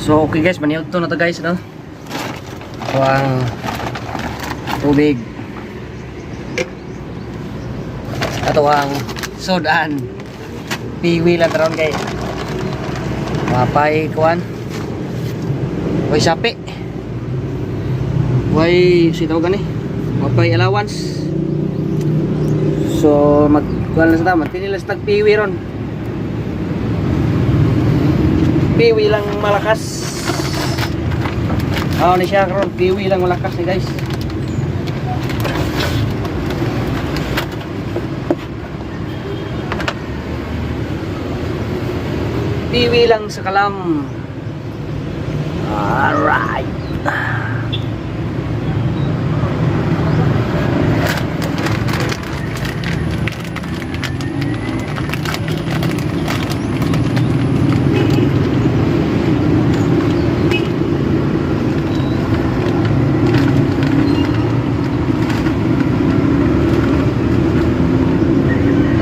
So okay guys, maniod to na to guys, no? Ito ang tubig. Ito ang sodan. Piwi lang taron kay mapay kuan. Way sapi. Way sitaw gani. Mapay allowance. So magkuan lang sa tama, tinilas tagpiwi ron. Piwi lang malakas. Ni siya karon, piwi lang malakas ni guys. Piwi lang sa kalam. Alright.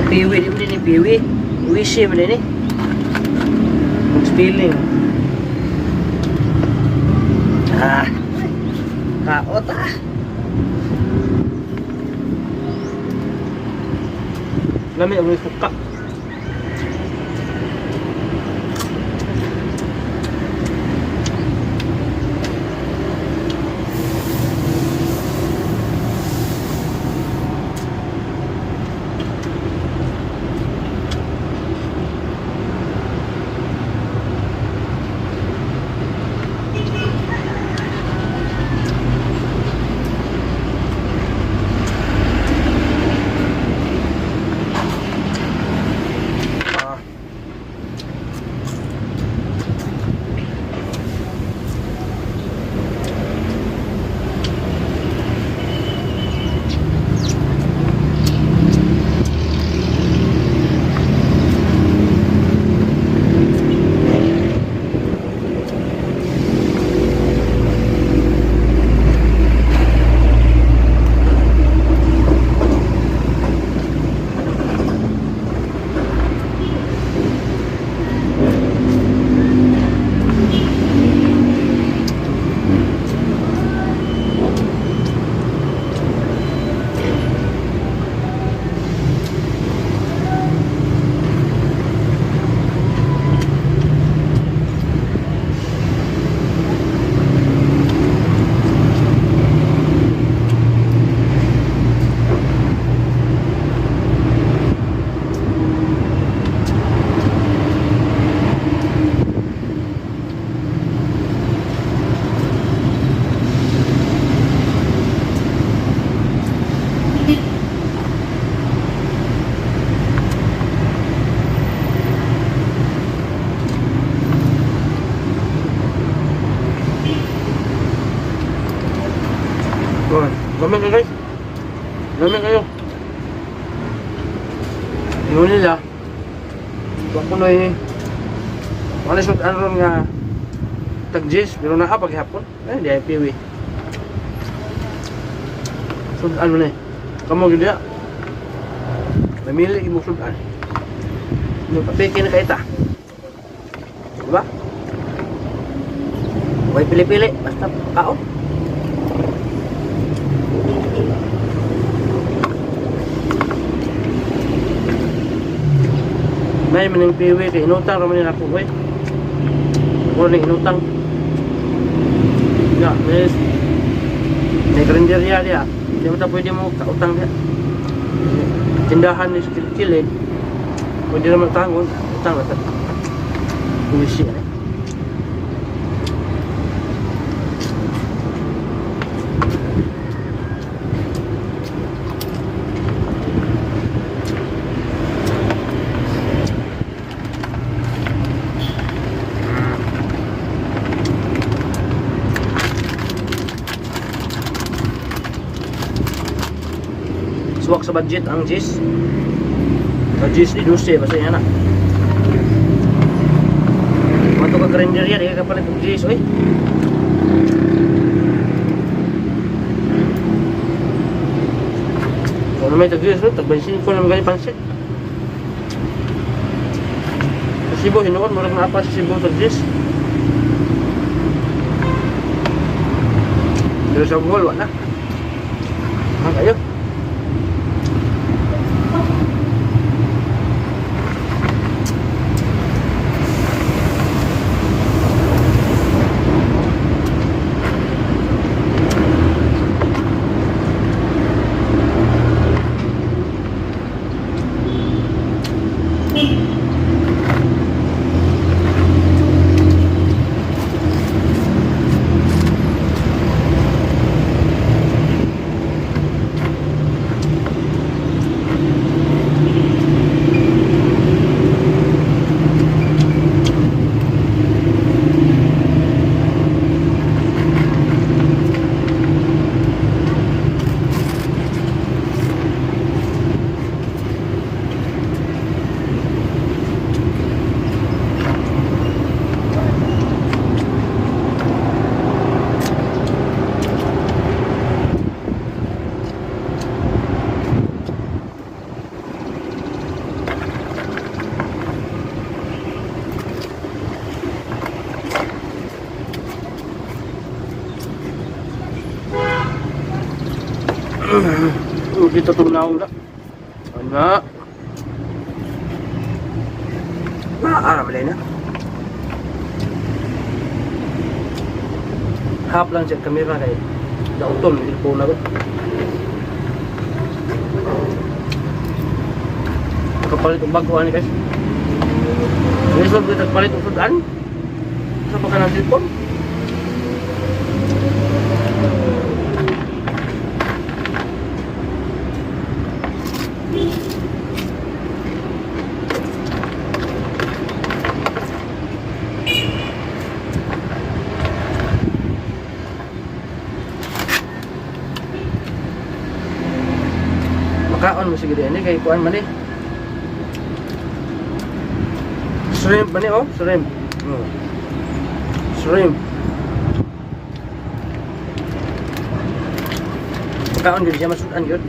Piwi din ni piwi. Wishi man ni. Spilling. Kaot ah. Lami ang suka. Gamit kayo guys. Gamit kayo. Yun nila. Bako na eh. Wala siya ano nga tagjis. Pero na paghapon. Di ay piwi. Sudan mo na eh. Kamu ganda. Namili mo sudan. Magpapiki na kaita. Diba? Huwag pili-pili. Basta kao. May maning piwi kay inutang raman nila ako eh. Ako rin inutang. Ya, may karinderya dia. Hindi mo ta pwede mo kautang dia. Tindahan ni sa kilid. Pwede naman tangon. Utang na ta. Buwisi eh. Suwak sa budget ang jis. Sa jis di 12 basta yan na. Mato ka grinder yan, di ka palit ng jis, oy. Kung may tag-jis, tag-bensin ko naman ganyan pansit. Sa Cebu, hinuon, murag na apa sa Cebu tag-jis. Pero sa Bohol, wala. Kayo. Dito tunaw na. Ano? Maaarap na. Hap lang siya kamera kay dautol ilpo na ko. Kapalit ang baguhan guys. Result ko nagpalit ang sudan. Sa pa ka ng cellphone. Makaon mo sige din kay kuan man shrimp man oh, shrimp. Shrimp. Makaon din siya masudan gyud.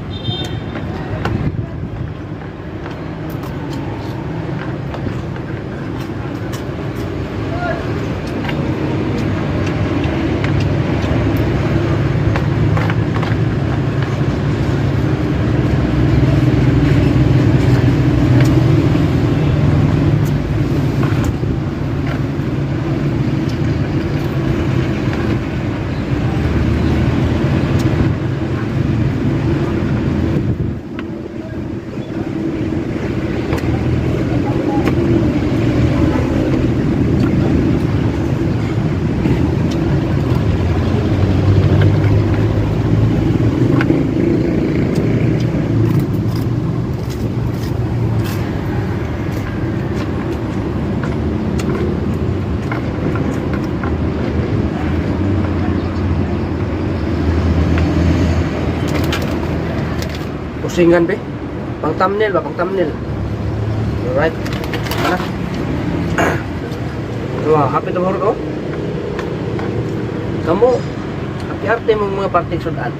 Pusingan be. Pang thumbnail ba, pang thumbnail. Alright. Mana? Wah, happy to mo kamu hati-hati mong mga parting sudan.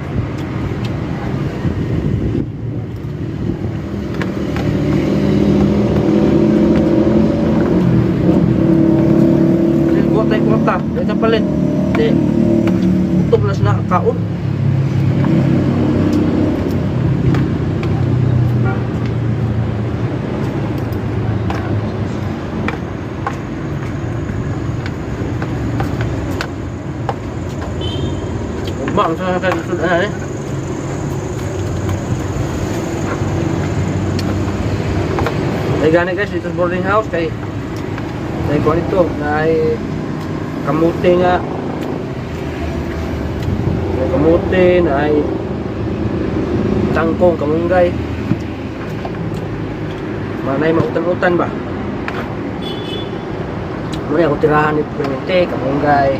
Kasi buat tayo kota, dahil sa palit. Hindi. Utog na sila kaon. Bang sa sudan eh. Ay gani guys, dito boarding house kay ko nito na ay kamuti nga. May kamuti na ay tangkong, kamunggay. Manay mautan-utan ba? Muna ako tirahan ni Pimente, kamunggay.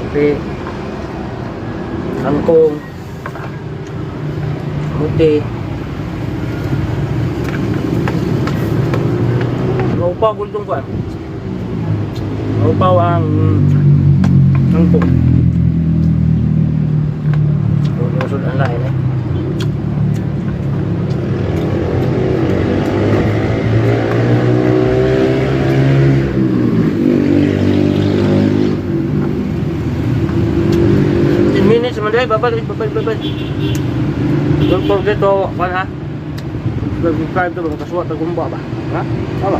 Okay. Tangkong, kamuti. Maupaw guldong ko maupaw ang tangkong. Usod ang lain eh. man dahil. Bye-bye. Don't forget to, ha? Subscribe to mga kasuwa, tagumba ba? Ha? Tama.